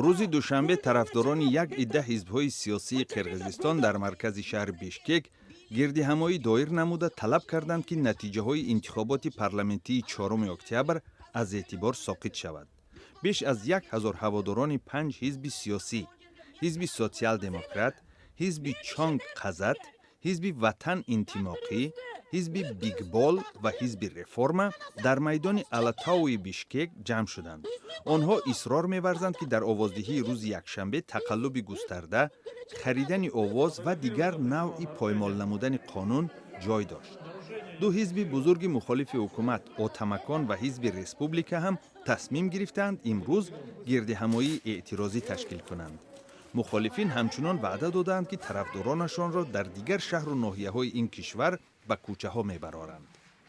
Рӯзи душанбе тарафдорони як идда ҳизбҳои сиёсии Қирғизистон дар маркази шаҳри Бишкек гирдиҳамоӣ доир намуда, талаб карданд, ки натиҷаҳои интихоботи парламентии 4 октябр аз эътибор соқит шавад. Беш аз 1000 ҳаводорони панҷ ҳизби сиёсӣ: Ҳизби Социал-демократ, Ҳизби Чоң Казат, Ҳизби Ватан Интимоқӣ, Ҳизби Бигбол ва Ҳизби Реформа дар майдони Алатауи Бишкек ҷамъ шуданд. Онҳо исрор меварзанд, ки дар овоздиҳии рӯзи якшанбе тақаллуби густарда, харидани овоз ва дигар навъи поймол намудани қонун ҷой дошт. Ду ҳизби бузурги мухолифи ҳукумат, Отамакон ва Ҳизби Республика, ҳам тасмим гирифтаанд имрӯз гирдиҳамоии эътирозӣ ташкил кунанд. Мухолифин ҳамчунон ваъда додаанд, ки тарафдоронашонро дар дигар шаҳру ноҳияҳои ин кишвар ба кӯчаҳо мебароранд.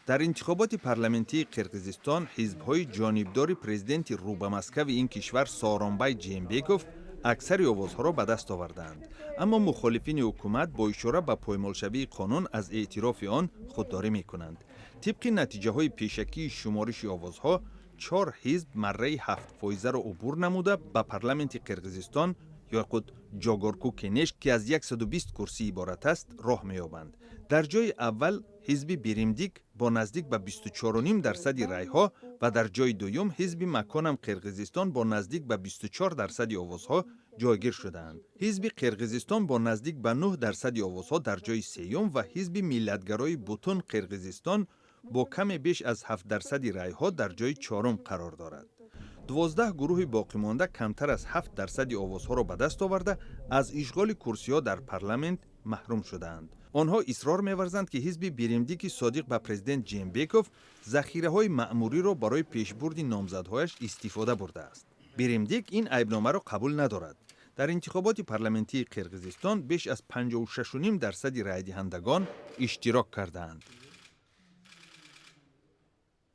Дар интихоботи парламентии Қирғизистон ҳизбҳои ҷонибдори президенти рӯбамаскави ин кишвар Сооронбай Жээнбеков аксари овозҳоро ба даст овардаанд, аммо мухолифини ҳукумат бо ишора ба поймолшавии қонун аз эътирофи он худдорӣ мекунанд. Тибқи натиҷаҳои пешакии шумориши овозҳо, чор ҳизб марраи 7 фоизаро убур намуда, ба парламенти Қирғизистон ё худ Жогорку Кенеш, ки аз 120 курсӣ иборат аст, роҳ меёбанд. Дар ҷои аввал ҳизби Биримдик бо наздик ба 24,5 дарсади райҳо ва дар ҷои дуюм ҳизби Маконам Қирғизистон бо наздик ба 24 дарсади овозҳо ҷойгир шудаанд. Ҳизби Қирғизистон бо наздик ба 9 дарсади овозҳо дар ҷои сеюм ва ҳизби миллатгарои Бутун Қирғизистон бо каме беш аз 7 дарсади райҳо дар ҷои чорум қарор дорад. 12 гурӯҳи боқимонда камтар аз 7 дарсади овозҳоро ба даст оварда, аз ишғоли курсиҳо дар парламент маҳрум шудаанд. Онҳо исрор меварзанд, ки ҳизби Биримдики содиқ ба президент Жээнбеков захираҳои маъмуриро барои пешбурди номзадҳояш истифода бурдааст. Биримдик ин айбномаро қабул надорад. Дар интихоботи парламентии Қирғизистон беш аз 56,5 дарсади райдиҳандагон иштирок кардаанд.